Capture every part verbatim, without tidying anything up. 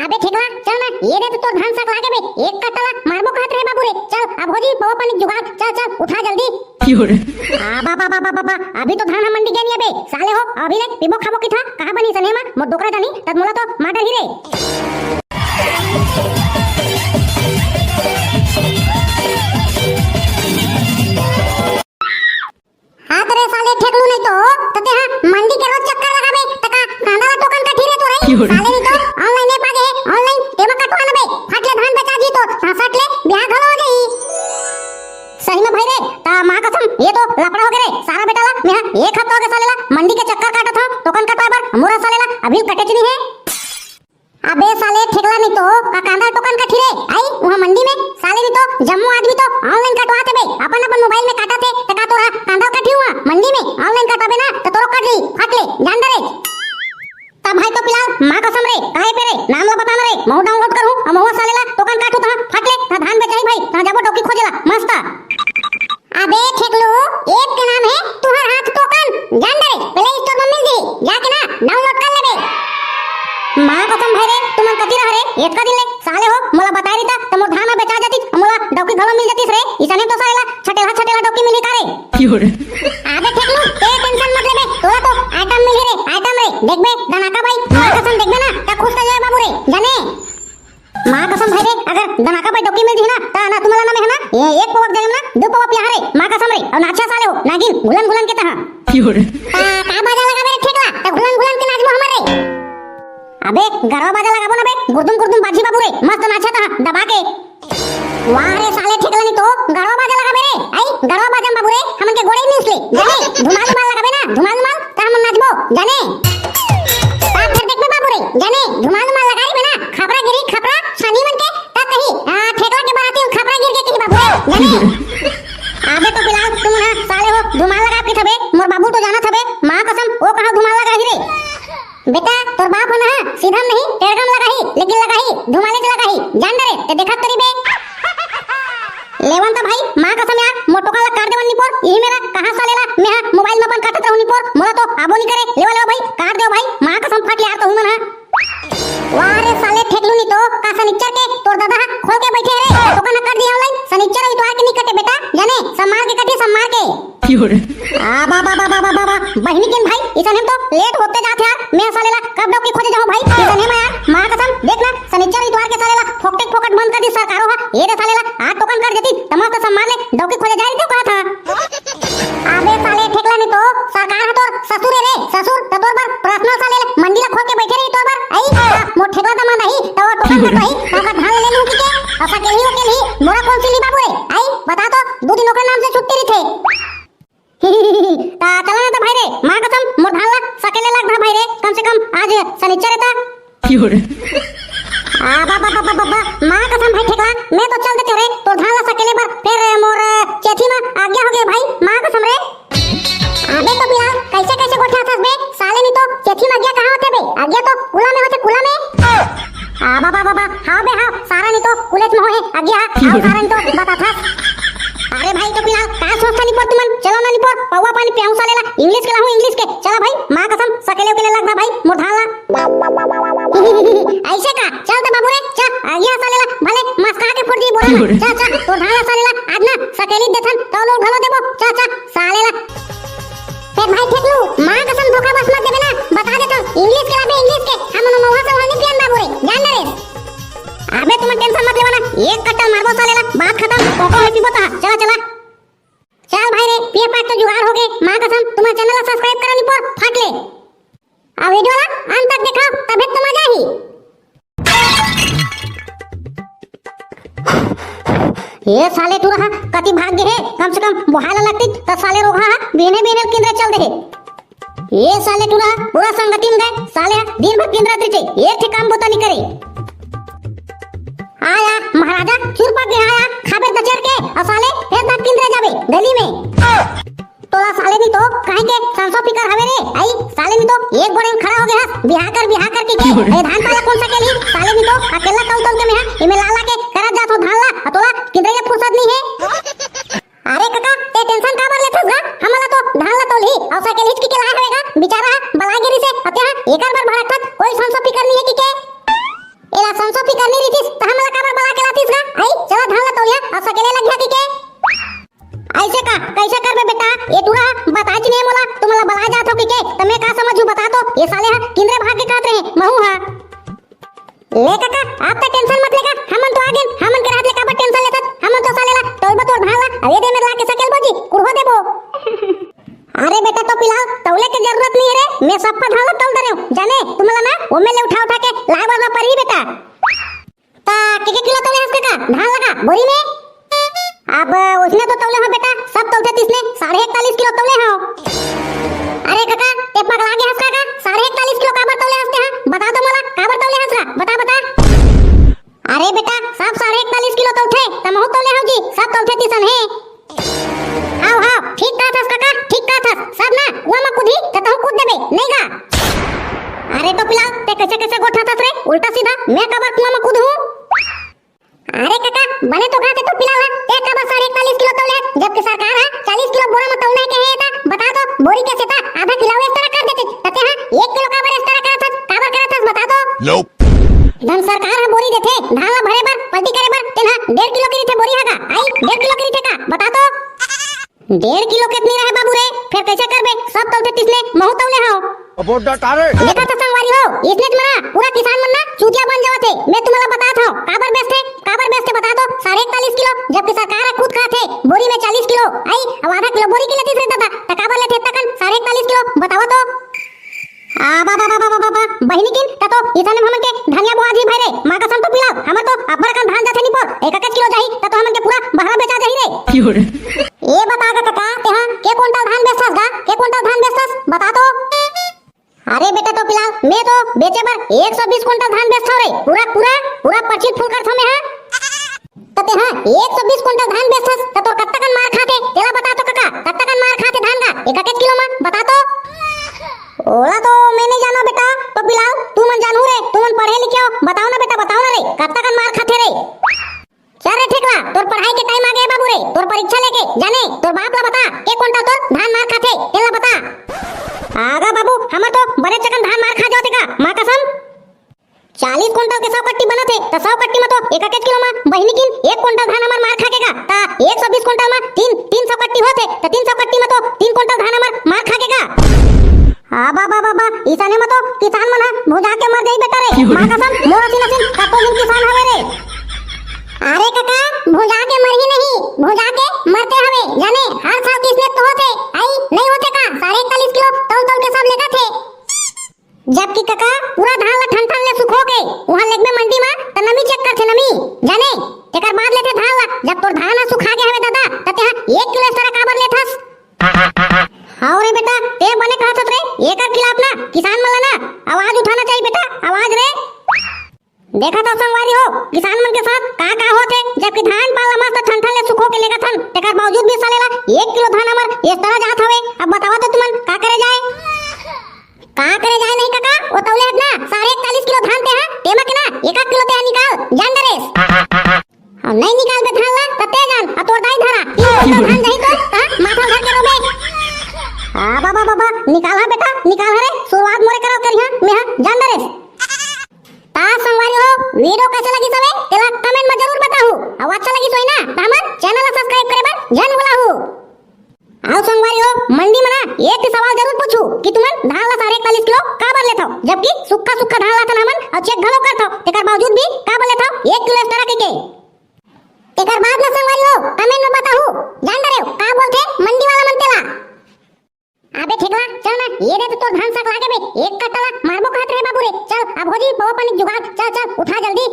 अबे ठेकला, चल ना, ये दे तो तोर धान साक लागे बे, एक कट्टा ला मारबो कहत रहे बाबू रे। चल, अब हो जी पवा पानी जुगाड़, चल, चल, उठा जल्दी। आ, बा, बा, बा, बा, बा, बा, अभी तो धान ह मंडी गे नहीं अबे, साले हो, अभी ले पीबो खाबो की था, कहाँ बनी सने मा, मोर डोकरा जानी, तब मोला तो मार डरही रे। हाँ तो रे साले ठेकलू नहीं तो, तो ते हाँ मंडी के रोज चक्कर लगाबे, त का कांदा ला टोकन काटी रे तो रही? साले नहीं तो online app आ गे हे, online, तेमा कटवा नबे, फट ले धान बेचा जी तो, हाँ, फट ले ब्याह घलो हो जाई। सही में भाई रे, ता माँ कसम, ये तो लफड़ा हो गे रे, सारा बेटा ला, मैं हाँ एक हफ्ता हो गे साले ला, मंडी के चक्कर काटत हूँ, टोकन कटवा बर, मोरा साले ला, अभी कटेच नहीं हे। अबे साले ठेकला नहीं तो, का कांदा टोकन काटी रे? आई, वहाँ मंडी में, साले नहीं तो, जम्मो आदमी तो online कटवाथे बे, अपन अपन मोबाइल में काटथे, त का तोरा कांदा काटी हुआ मंडी में, online कटवाबे ना, त तोरो कट ली, फट ले, जान दे रे। तब भाई तो पिलाल, माँ कसम रे, काहे पे रे, नाम ला बता ना रे, महू download करूँ, अउ महू साले ला टोकन काटू तहाँ, फट ले, तहाँ धान बेचाई भाई, तहाँ जाबो डौकी खोजे ला, मस्त। अबे ठेकलू, app के नाम हे तुहर हाथ टोकन। जान दे रे, Play Store में मिल जही, जाके ना download कर लेबे। माँ कसम भाई रे, तुमन कति रह रे, एतका दिन ले साले हो, मोला बताए रहिता त मोर धान ह बेचा जातिस, मोला डौकी घलो मिल जातिस रे। इसने तो साले ला छटेला छटेला डौकी मिली का रे? अबे ठेकलू, ते tension मत लेबे, तोला तो item मिली रे, item रे। देखबे दनाका भाई, माँ कसम देखबे ना, त खुश हो जाए बाबू रे, जाने। माँ कसम भाई रे, अगर दनाका भाई डौकी मिल जही ना, त ना तुम्हारा नाम है ना, ये एक पवक जाएगा ना, दो पवक यहाँ रे, माँ कसम रे, अउ नाचा साले हो, नागिन, घुलन घुलन के तहाँ। का, का बाजा लगाबे रे ठेकला, त घुलन घुलन के नाचबो हमर रे। अबे, गरवा बाजा लगाबो ना बे, गुरदुम गुरदुम बाजी बाबू रे, मस्त नाचा तहाँ, दबा के। वाह रे साले ठेकला नहीं तो, गरवा बाजा लगाबे रे, आई, गरवा बाजा में बाबू रे, हमन के गोड़े नहीं उछले, जाने, धुमाल धुमाल लगाबे ना, धुमाल धुमाल, त हमन नाचबो, जाने। बात भर देखबे बाबू रे, जाने, धुमाल धुमाल लगा रही ना, खपरा गिरी, खपरा, छानी मन के, त कही, आ, ठेकला के बराती में खपरा गिर के कही बाबू रे, जाने। अबे तो बिलाल, तुम ना साले हो, धुमाल लगा के थबे, मोर बाबू तो जाना थबे, माँ कसम, वो कहाँ धुमाल लगा ही रे। बेटा, तोर बाप हो ना, सीधा में नहीं, टेढ़गम लगा ही, लेकिन लगा ही, धुमाले से लगा ही, जान दे रे, ते देखत तरी बे। लेवन तो भाई, माँ कसम यार, मोटो का ला काट देवन निपोर, यही मेरा कहाँ साले ला, मैं हाँ मोबाइल में अपन काटत रहूँ निपोर, मोला तो आबो नहीं करे, लेवा लेवा भाई, काट देवा भाई, माँ कसम फट यार तो हूँ मन हाँ। वाह रे साले ठेकलू नहीं तो, का सनिच्चर के तोर दादा हा खोल के बैठे रे, तो कना कर दिया online, सनिच्चर इतवार के नहीं कटे बेटा, जाने, सम्मार के कटे, सम्मार के। आ, बा, बा, बहिनी किन भाई, इसन हम तो लेट होते जात हे यार, मैं साले ला कब डौकी खोजे जाऊँ भाई, इसन हम यार, माँ कसम, देख ना, सनिच्चर इतवार के साले ला फोकटे फोकट बंद कर दी सरकारों हा, ये दे साले ला, आज टोकन कर देती, त मस्त सम्मार ले डौकी खोजे जा रही तो कहा था। अबे साले ठेकला नहीं तो, सरकार है तोर ससुर है रे, ससुर, त तोर बर personal साले ले मंडी ला खोल के बैठे रही तोर बर, आई, आ, मोर ठेकला दमांद आई, त वो टोकन का तो आई, त ओकर धान ले लूं की के, असा के ही, वो के ही, मोरा कौन सी ली बाबू रे, आई, बता तो, दो दिन ओकर नाम से छुट्टी रही थे। ता चला ना तो भाई रे, माँ कसम, मोर धान ला सकेले लग भाई रे, कम से कम आज सनिच्चर है ता, आ, बा, बा, माँ कसम भाई ठेकला, मैं तो चल देते रे, तोर धान ला सकेले बर, फिर मोर चेथी मा आज्ञा हो गया भाई, माँ कसम रे। अबे तो बिलाल, कैसे, कैसे गोठियाथस बे? साले नहीं तो चेथी मा आज्ञा कहाँ होथे बे? आज्ञा तो कुला में होथे, कुला में। आ, बा, बा, हाँ बे, हाँ, सारा नहीं तो कुलेच में होहे, आज्ञा, हाँ, सारा नहीं तो बताथस। अरे भाई, तो बिलाल, का सोचता निपोर तुमन? चलो ना निपोर, पौवा पानी पियाऊं साले ला, English के लाहूं, English के। चला भाई, माँ कसम, सकेले उकेले लग भाई, मोर धान ला। ऐसे का? चल तो बाबू रे, चल, आज्ञा साले ला, भले मस्का के फोड़ दी बोरा ना। चल, चल, तोर धान ला साले ला, आज ना, सकेली देथन, तो लोग भलो देबो, चल, चल, साले ला। ए भाई ठेकलू, माँ कसम धोखा बस मत देबे ना, बता देथन, English के लाबे, English के, हम महुआ से वहां नहीं पियन बाबू रे, जान ना रे। अबे तुम tension मत लेवा ना, एक कट्टा मारबो साले ला, बात खत्म, कोको है पीबो ता, चला, चला। चल भाई रे, पिए पाट तो जुगाड़ हो गए। माँ कसम, तुम्हारे channel ला subscribe करो नहीं पर फट ले। और video ला अंत तक देखो, तबे तो मजा ही। ये साले टूरा हा, कति भाग गए है, कम से कम बोहाय ला लगती, त साले रोगहा हा, बिहने बिहने किंदरे चल दे है। ये साले टूरा पूरा संगति में गए, साले दिन भर किंदरत रहिथे, एक ठे काम बोता नहीं करे। आया महाराजा चुर पक गया, आया खाबे दचर के, और साले फिर तक किंदरे जाबे गली में। तोला साले नहीं तो काहे के संसो फिकर हवे रे, आई साले नहीं तो एक गोड़े में खड़ा हो गया, बिहा कर बिहा कर के, के ए धान पाला कौन सा के ली, साले नहीं तो अकेला तौल तौल के में हा, इमे ला ला के करत जात हो धान ला, और तोला किंदरे के फुर्सत नहीं है। अरे कका, ते tension काबर लेथस गा? हमला तो धान ला तोलही, अउ साइकिल हिचकी के लाए हवे गा, बेचारा हा बला गिरी से, अते हा एकर बर भड़कत, कोई संसो फिकर नहीं है कि के? एला ये साले हा किंदरे भाग के कहत रहे, महू हा। ले कका, आप तो टेंशन मत लेगा, हमन तो आगेन, हमन के राहत ले काबर टेंशन लेथस, हमन तो साले ला तौलबो तोर धान ला, अउ ए दे में ला के सकेलबो जी, कुड़हो देबो। अरे बेटा टोपी लाल, तौले के जरूरत नहीं हे रे, मैं सफा धान ला तौल दे रहे हूँ, जाने, तुमला ना, ओमे ले उठा उठा के लाए बर ना पड़ही बेटा। ता के के किलो तौले हस कका, धान ला का, बोरी में? अब उसने तो तौले हो बेटा, सब तौलथे तिसने, साढ़े इकतालीस किलो तौले हो। अरे कका, ते पगला गे हस का, साढ़े इकतालीस किलो काबर तौले हस ते, हाँ? बता तो मोला, काबर तौले हस का? बता, बता। अरे बेटा, सब साढ़े इकतालीस किलो तौलथे, त महू तौले हो जी, सब तौलथे तिसन हे। हाव, हाव, ठीक कहत हस कका, ठीक कहत हस, सब ना, कुआं म कूदही, त तहूँ कूद देबे, नहीं गा? अरे टोपी लाल, ते कैसे कैसे गोठा थस रे, उल्टा सीधा, मैं काबर कुआं म कूदहूँ? अरे कका, बने तो कहा थे टोपी लाल, ते काबर साढ़े इकतालीस किलो तौले, जबकि सरकार हा चालीस किलो बोरा म तौले के हे ता, बता तो, बोरी के सेता आधा किलो extra कर देते, तते हा एक किलो काबर extra करत हस, काबर करत हस, बता तो। Nope। धन सरकार हा बोरी देथे, धान ला भरे बर, पलटी करे बर, तेन हा डेढ़ किलो के रहिथे बोरी हा का, आई, डेढ़ किलो के रहिथे का, बता तो। डेढ़ किलो के त नइ रहे बाबू रे, फेर कैसे करबे? सब तौलथे तिसने, महू तौले हव। अब वो डटा रे। देखा था संगवारी हो, इसने मना पूरा किसान मन ना चूतिया बन जावत हे। मैं तुम्हारा बतात हव, काबर बेचथे, काबर बेचथे बता तो, साढ़े इकतालीस किलो, जबकि सरकार ह खुद कहत हे, बोरी में चालीस किलो, आई, अब आधा किलो बोरी के लेतिस रे दादा, त काबर लेथे तकन साढ़े इकतालीस किलो, बतावा तो। आ, बा, बा, बहिनी किन, त तो इसाने हमन के धनिया बोआ जी भाई रे, माँ कसम तो पिलाओ, हमर तो अब्बड़ अकन धान जाथे निपोर, एक एक किलो जाही, त तो हमन के पूरा बहरा बेचा जाही रे। ए बता गा कका, तेहा के कुंटल धान बेचथस गा, के कुंटल धान बेचथस, बता तो। अरे बेटा टोपी लाल, मैं तो बेचे बर एक सौ बीस कुंटल धान बेचथव रे, पूरा, पूरा, पूरा पर्ची फुल करथव मैं हा। त तेहा एक सौ बीस कुंटल धान बेचथस, त तोर कत्ता कन मार खाथे, तेला बता तो कका, कत्ता कन मार खाथे धान का, एक एक किलो म, बता तो। ओला तो मैं नहीं जानो बेटा, टोपी लाल, तुमन जानहू रे, तुमन पढ़े लिखे हो, बताओ ना बेटा, बताओ ना रे, कत्ता कन मार खाथे रे। चल रे ठेकला, तोर पढ़ाई के टाइम आ गे बाबू रे, तोर परीक्षा लेके, जाने, तोर बाप ला बता, के कुंटल तोर धान मार खाथे, तेला बता। आगा बाबू, हमर तो बड़े चकन धान मार खा जावत हे का, माँ कसम। चालीस कुंटल के सौ कट्टी बनत हे, त सौ कट्टी म तो एक एक किलो म बहिनी किन एक कुंटल धान हमर मार खा के गा, त एक सौ बीस कुंटल म तीन, तीन सौ कट्टी होत हे, त तीन सौ कट्टी म तो तीन कुंटल धान हमर मार खा के गा। आ बा, बा, बा, बा, इसाने म तो किसान मन ह भुंजा के मर जाही बेटा रे। माँ कसम, मोर असीन असीन कतको झिन किसान हवे रे। अरे कका, भुंजा के मरही नहीं, भुंजा के मरते हवे, जाने, हर साल किसने तो होथे, आई, नहीं होथे का, साढ़े इकतालीस किलो तौल तौल के सब लेगथे। जबकि कका, पूरा धान ला ठन ठन ले सुखो के, उहाँ लेगबे मंडी मा, त नमी check करथे नमी, जाने, तेकर बाद लेथे धान ला। जब तोर धान ह सुखा गे हवे दादा, त तेहा एक किलो extra काबर लेथस? हाव रे बेटा, ते बने कहत हस रे, एकर खिलाफ ना किसान मन ला ना आवाज उठाना चाहिए बेटा, आवाज रे। देखत हव संगवारी हो, किसान मन के साथ का का होत हे, जबकि धान पान ला मस्त ठन ठन ले सुखो के लेगथन, तेकर बावजूद भी साले ला एक किलो धान हमर extra जात हवे। अब बतावा तो तुमन का करे जाए? का करे जाए नहीं कका, वो तौले हस ना, साढ़े इकतालीस किलो धान तेहा, तेमा के ना, एक आध किलो तेहा निकाल, जान डरेस। अउ नहीं निकालबे धान ला, त ते जान, अउ तोर दाई धरा, तीन कुंटल धान जाही तो, हाँ, माथा धर के रोबे। आ, बाबा, बाबा, निकाल हा बेटा, निकाल हा रे, शुरुआत मोरे करा करिहा, मैं हा, जान डरेस। त संगवारी हो, video कैसे लगिस हवे, तेला comment म जरूर बताहू। अउ अच्छा लगिस होही ना, त हमर channel ला subscribe करे बर झन भुलाहू। अउ संगवारी हो, मंडी म ना एक ठे सवाल जरूर पूछू कि तुमन धान ला साढ़े इकतालीस किलो काबर लेथव, जबकि सुक्खा सुक्खा धान लाथन हमन अउ check घलो करथव, तेकर बावजूद भी काबर लेथव एक किलो extra कहिके? तेकर बाद म संगवारी हो, comment म बताहू, जान डरेव का बोलथे मंडी वाला मन तेला। अबे ठेकला, चल ना, ये दे तो तोर धान साग लागे बे, एक कट्टा ला मारबो कहत रहे बाबू रे। चल, अब हो जी पवा पानी जुगाड़, चल, चल, उठा जल्दी।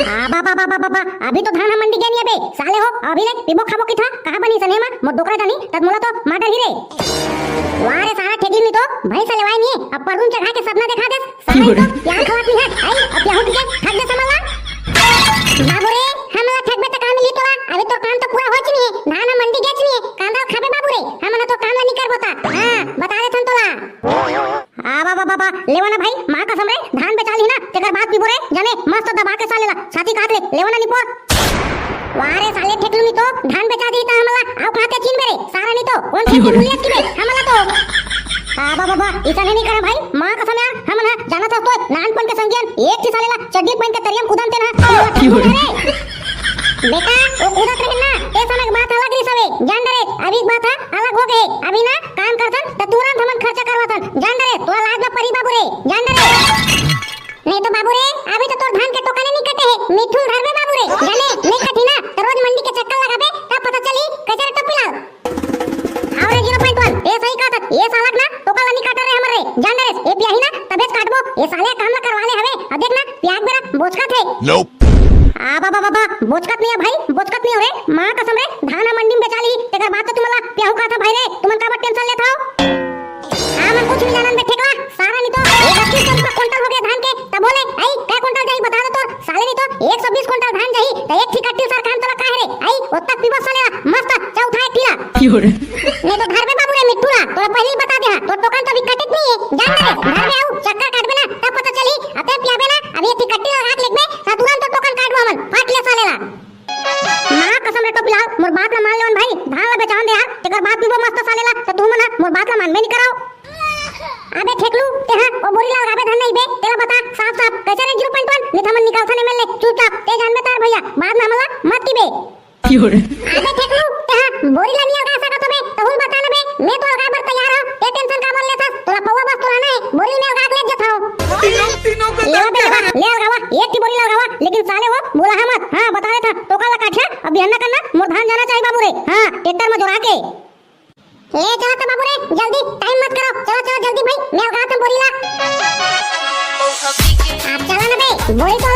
आ, बा, बा, अभी तो धान ह मंडी गे नहीं अबे, साले हो, अभी ले पीबो खाबो किथा, कहाँ बनी सनेमा, मोर डोकरा जानी, तब मोला तो मार डरही रे। वाह रे सारा ठेकी नहीं तो, भैंस लेवाई नहीं, अब परदून चढ़ा के सपना देखा दे, साले तो प्यार खवात नहीं है, आई, अब प्याहू के थक दे समझ ला। बाबू रे, हमला ठेकबे त का मिली तोला, अभी तोर काम तो पूरा होच नहीं है, धान ह मंडी गेच नहीं है, कांदा खाबे बाबू रे, हमन तो काम ला नहीं करबो ता, हाँ, बता देथन तोला। आ, बा, बा, बा, बा, लेवा ना भाई, माँ कसम रे, धान बेचा ली ना, तेकर बाद पीबो रे, जाने, मस्त दबा के साले ला, छाती काट ले, लेवा ना निपोर। वाह रे साले, ठेकलू नी तो, धान बेचा दी ता हमला, आओ खाते चीन बेरे, सारा नी तो, कौन से मुलियत की बे, हमला तो। आ, बा, बा, बा, ऐसा नहीं, नहीं करा भाई, माँ कसम यार, हमन हा, जाना था तो, नानपन के संगियन, एक ठी साले ला, चड्डी पहन के तरियम कूदन तेन हा, हमला ठेकलू रे। बेटा, वो कूदत रहे ना, ते समय के बात अलग रही सवे, जान डरे, अभी बात ह अलग हो गए। अभी ना काम करथन त तुरंत हमन खर्चा करवाथन। जान डरे, तोला लाज म परी बाबू रे, जान डरे। नहीं तो बाबू रे, अभी तो तोर धान के टोकने नहीं कटे हे, मिट्ठू ल धरबे बाबू रे। जाने नहीं कटी ना त रोज मंडी के चक्कर लगाबे, तब पता चली कैसे रे टोपी लाल। हाँ रे जीरो पॉइंट वन, ए सही कहत, ए साला ना टोकन ला नहीं काटे रे हमर रे। जान डरे, ए पियाही ना तभेच काटबो। ए साले काम ला करवा ले हवे, अब देख ना पियाक बेरा बोचकत हे। आ बाबा बाबा, बोचकत नहीं है भाई, बोचकत नहीं हो रे। माँ कसम रे, धान ह मंडी में बेचा ली, तेकर बाद तो तुमन ला पियाहू कहा था भाई रे, तुमन काबर टेंशन लेत हव? हाँ, मैं कुछ नहीं जानन बे ठेकवा, सारा नहीं तो पच्चीस सौ रुपया कुंटल हो गया धान के, तब बोले, आई, कै कुंटल जाही बता दे तोर, साले नहीं तो एक सौ बीस कुंटल धान जाही, त एक ठी कट्टी सरकार तोला काहे रे, आई, ओतक पीबो साले ला, मस्त, चौथा एक टीला। नहीं तो धरबे बाबू रे मिट्ठू ला, तोला पहले ही बता दे हाँ, तोर टोकन तो अभी कटित नहीं है, जान डरे, धरबे आऊ, चक्कर काटबे ना, तब पता चली, अते पियाबे ना, अभी एक ठी कट्टी ला राख लेबे, ता तुरंत तोर टोकन काटबो हमन, फाट ले साले ला। माँ कसम रे टोपी लाल, मोर बात ला मान लेवन भाई, धान ला बेचान दे यार, तेकर बाद पीबो मस्त साले ला, त तुमन ह मोर बात ला मानबे नहीं करव। अबे ठेकलू, ते ह ओ बोरी ला लगाबे धन नहीं बे, तेला बता साफ साफ, कैसे रे जीरो पॉइंट वन, नहीं त हमन निकालथन एमएलए, चुपचाप, ते जानबे तार भैया, बाद में हमला मत कीबे। अबे ठेकलू, ते ह बोरी ला नहीं अलगा सकत होबे, त हुल बता ना बे, मैं तो अलगाए बर तैयार हूँ, ते टेंशन काबर लेथस, तोला पौवा बस तोला ना है, बोरी में अलगा के ले जथाओ। तीनों, तीनों को ले दर्द बे, है। ले अलगावा, एक की बोरी ला अलगावा, लेकिन साले वो बोला है मत, हाँ बता देथा, टोकन ला काटिया, अब बिहन्ना करना, मोर धान जाना चाहिए बाबू रे, हाँ, ट्रैक्टर में जोरा के। ले चला तो बाबू रे, जल्दी, टाइम मत करो, चलो चलो जल्दी भाई, मैं अलगात हूँ बोरी ला। आप चला ना बे, बोरी तो